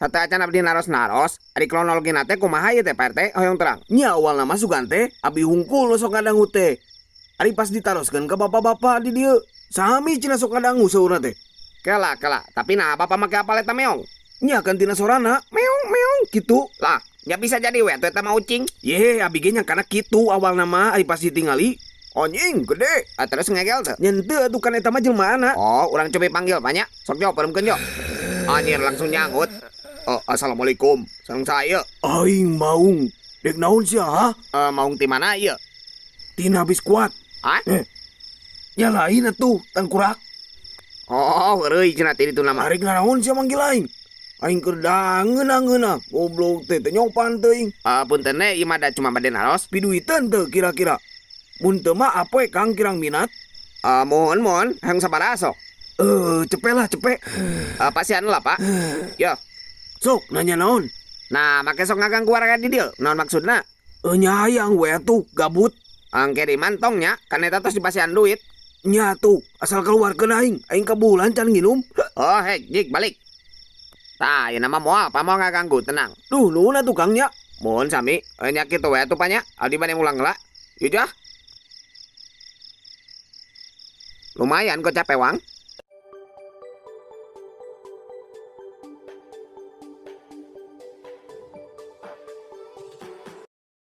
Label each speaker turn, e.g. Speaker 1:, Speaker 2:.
Speaker 1: Sateuacan abdi naros-naros, ari kronologina teh kumaha ieu teh, Pak RT? Hoyong terang.
Speaker 2: Nya awalna mah sugan teh abi hungkul nu sok ngadangu teh. Ari pas ditaroskeun ka bapak-bapak di dieu, sami cenah sok ngadangu saurna teh.
Speaker 1: Kela kela, tapi nah bapak make apal eta meong?
Speaker 2: Nya kan tina sorana, meong meong kitu.
Speaker 1: Lah, nya bisa jadi we atuh eta mah ucing.
Speaker 2: Ye, abi ge nyangkana kitu awalna mah, ari pas ditingali anjing gede.
Speaker 1: Ah, terus ngegel teu?
Speaker 2: Nya henteu atuh, kan eta mah jelmaana.
Speaker 1: Oh, urang coba panggil banyak. Sok jo, peuremkeun jo. Anjir, langsung nyangut. Oh, assalamualaikum. Sareng saya.
Speaker 2: Aing Maung. Dek naon sia, ha?
Speaker 1: Eh, Maung ti mana ieu?
Speaker 2: Tina biskuat.
Speaker 1: Hah?
Speaker 2: Eh. Ya lain atuh, tangkurak.
Speaker 1: Oh, heureuy cenah ti ditu nama.
Speaker 2: Arek naon sia manggil aing? Aing keur dangeuna-ngeuna. Goblok teh teu nyopan teuing.
Speaker 1: Eh, punten ieu mah da cuma bade naros.
Speaker 2: Piduiteun teu kira-kira? Mun teu mah apoe Kang kirang minat?
Speaker 1: Eh, mohon mohon, hayang sabaraha sok?
Speaker 2: Eh, cepe lah, cepe.
Speaker 1: Eh, pasihan lah, Pak. Yo.
Speaker 2: Sok nanya naon?
Speaker 1: Nah, make sok ngaganggu warga di dieu. Naon maksudna?
Speaker 2: Eh, nya hayang we atuh, gabut.
Speaker 1: Angke di mantong nya, kan eta tos dipasihan duit.
Speaker 2: Nya tuh, asal keluarkeun aing, aing ka bulan can nginum.
Speaker 1: Oh, hei, jik balik. Tah, ieu nama moal, Pak, moal ngaganggu, tenang.
Speaker 2: Duh, nuhun atuh Kang nya.
Speaker 1: Mohon sami, eh, nya kitu we atuh, Pak, nya. Abdi bade mulang heula. Yeuh jah. Lumayan kok capek wang.